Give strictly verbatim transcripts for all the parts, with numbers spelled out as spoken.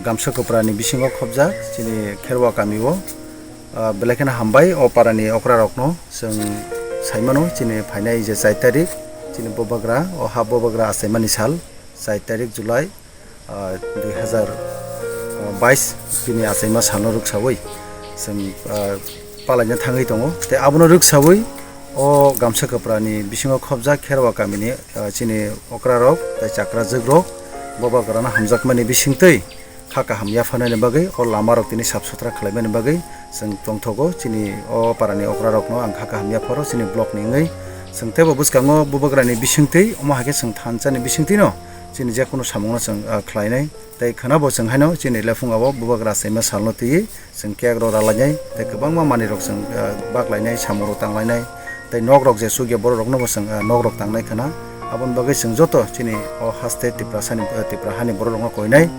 Gamsa kwprani bisingo khobjak chini Kherwa kamio, ah, belai kheno hambai o parani okrarokno chwng saimano chini phainai je char tarik chini bubagra o ha bubagra achaimani sal char tarik July, ah, dui hazar bais bini achaima salno rwksawi chwng, ah, palaina thangwi tongo. Tei abono rwksawi o Gamsa kwprani bisingo khobjak Kherwa kamini, ah, chini okrarok tei chakrajwkrok bubagrano hamjakmani bisingtwi kha kaham yapharnani bagwi o lamarok tini sap suthra khlaimani bagwi chwng tongthogo. Chini o parani okrarokno ang kha kaham yapharo chini blockni wngwi. Chwng teibo bwskango bubagrani bisingtwi omo hai khe chwng thansani bisingtwino chini jekunu samungno chwng, ah, khlainai. Tei khwnabo chwng haino chini lephungo bubagra achaima salno twiwi chwng cake rok ralainai, tei kwbangma manwirok chwng, ah, baklainai, samungrok tanglainai, tei nokrok je chukya bororoknobo chwng, ah, nokrok tangnai khwna. Aboni bagwi chwng joto chini o haste Tiprasani, ah, Tipra hani bororokno koinai,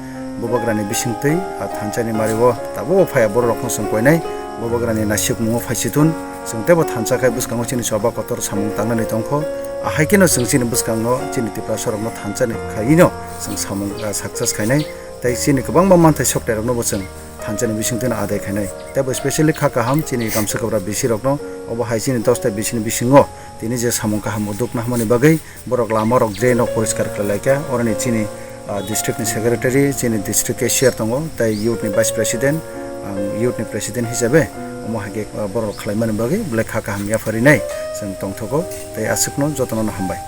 bubagrani bisingtwi, ah, thansani mario tabukbo phaiya bororokno chwng koinai, bubagrani naisukmungo phaisitun, chwng teibo thansa khai bwskango chini choba kotor samung tangnani tongkho, ahaikeno chwng chini bwskango chini Tiprasarokno thansani khaino chwng samung, ah, success khainai, tei chini kwbangma manthai soktairoknobo chwng thansani bisingtwino adai khainai. Teibo specially kha kaham chini Gamsa kwprani bisirokno, obo hai chini dosta bisini bisingo tini je samung kaham uduk nahmani bagwi borok lamarok drain rok poriskar khlai laikha, oroni chini, ah, district ni secretary, chini district cashier tongo, tei youth ni vice president, ang youth ni president hisabe omo hai khe, ah, borok khlaimani bagwi belai kha kaham yapharinai chwng tongthogo, tei aswkno jotono hambai.